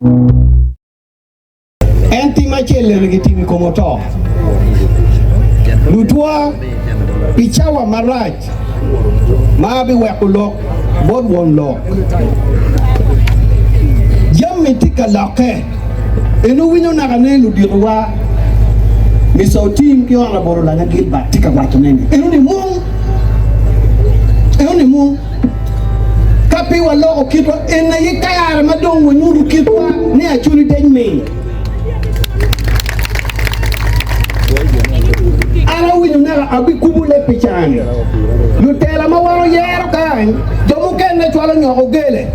En tim acel eni gitimo i kom oto. Lutwa, pi cawa marac ma abiweko lok bot won lok, jami tye ka lokke. En owinyo naka ne luditowa Mister Otim ki Honourable Olanya Gilbert tye ka wacone ni enoni mung, enoni mung. Ka pe waloko kitwa, en aye kare ma dong wanyuto kitwa ni Acholi dec ming. An awinyo naka abikubo leb pi cani. Lutela ma wan oyero kany, jo mukene cwalo nyok ogele,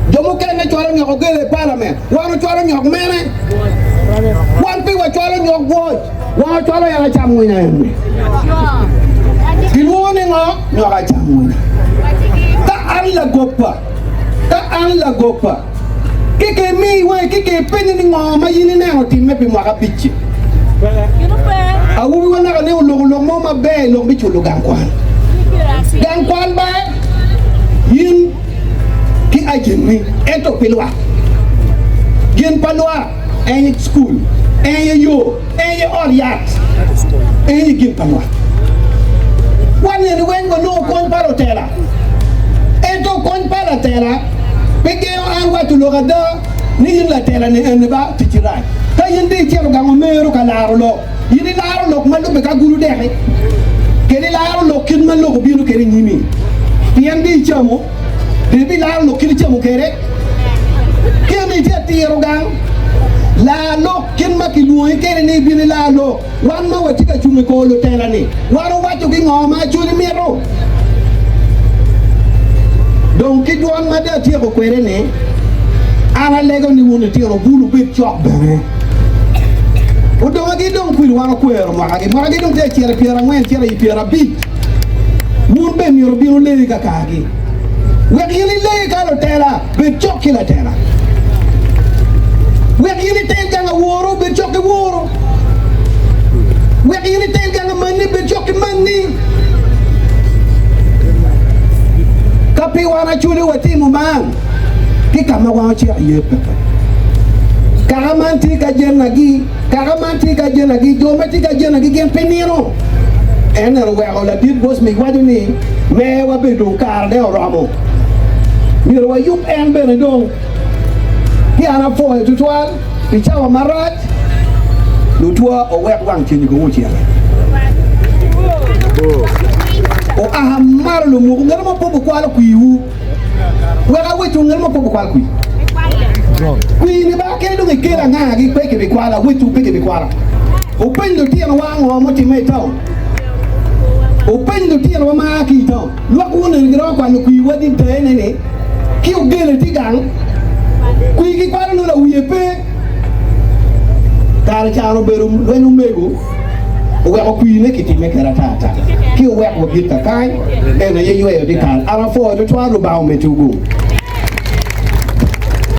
jo mukene cwalo nyok ogele i palament, wan ocwalo nyok mene? Wan pe wacwalo nyok bwoc. Wan ocwalo en acam ngwinya eni. Gilwongo ni ngo? Nyoka acam ngwinya. Ka an lagoppa, ka an lagoppa, ki kimiyi wangi, ki kipenyi ni ngo ma in ineno otimme pi mwaka abicci. Awobi wa naka ne oloko lok mo maber i lok me culo gang kwan. Gang kwan ba in ki ajenni ento pi lwak. Gin pa lwak. En aye cukul, en aye yo, en aye ot yat, en aye gin pa lwak. Wan eni weng wanongo kony pa lutela, ento kony pa latela pe gengo an waco lok ada ni in latela ni eni ba ticci rac. Ka in dong icito gang omero ka laro lok, in ilaro lok ma lubbe ka agulu deki, kede ilaro lok kit ma lok obino kede i nyimi, pien dong icamo. Dong ibilaro lok kit icamo kwede. Ki eni itye atiro gang, lar lok kit ma kilwongi kwede ni ibin ilar lok. Wan ma watye ka cung i kor lutela-ni, wan owacogi ngo ma Acholi mito. Dong ki dwon ma dong atyeko kwede-ni, an alego ni wun litino bulu wubed cok bene. Odongagi dong kwil wan okwero mwakagi. Mwakagi dong tye ka cito i pyerangwen cito i pyerabic. Wun bene myero wubin wulegi kakargi. Wek in ilegi ka lutela, bed cok ki latela. Wek in itel gang aworu, bed cok ki woru. Wek in itel gang amanni, bed cok ki manni. Ka pi wan Acholi watimo man, ki ka ma wan ocito iye peke. Kaka man tye ka jennagi. Kaka man tye ka jenagi, jo ma tye ka jenagi gin pe nino. En oweko ladit Bosmic waco ni, Mewa bene dong karene oromo. Myero wayub en bene dong. Ki an apwoyo tutwal pi cawa marac, lutwa owek wang ceng kong ocito. Oa malo lumuku, ngat mo pe obikwalo kwirwu. Wek awecwu ngat mo pe obikwalo kwir. Kwir ni ba kadi dong ikelo angagi pe kibikwalo, awecwu pe kibikwalo. Wupeny lutinowa ngo mutimme i taun. Wupeny lutinowa ma a ki i taun. Lwak wun eni giromo kwalo kwir wa di tene ni ki ogele tye gang. Kwir gikwalo nongo lawiye pe. Kare can obedo lweny omego. Oweko kwirne kitime kwede ata ata, ki owek wagik kakany, en aye yweyo dyekal. An apwoyo twatwal, Lubanga omeddi gum.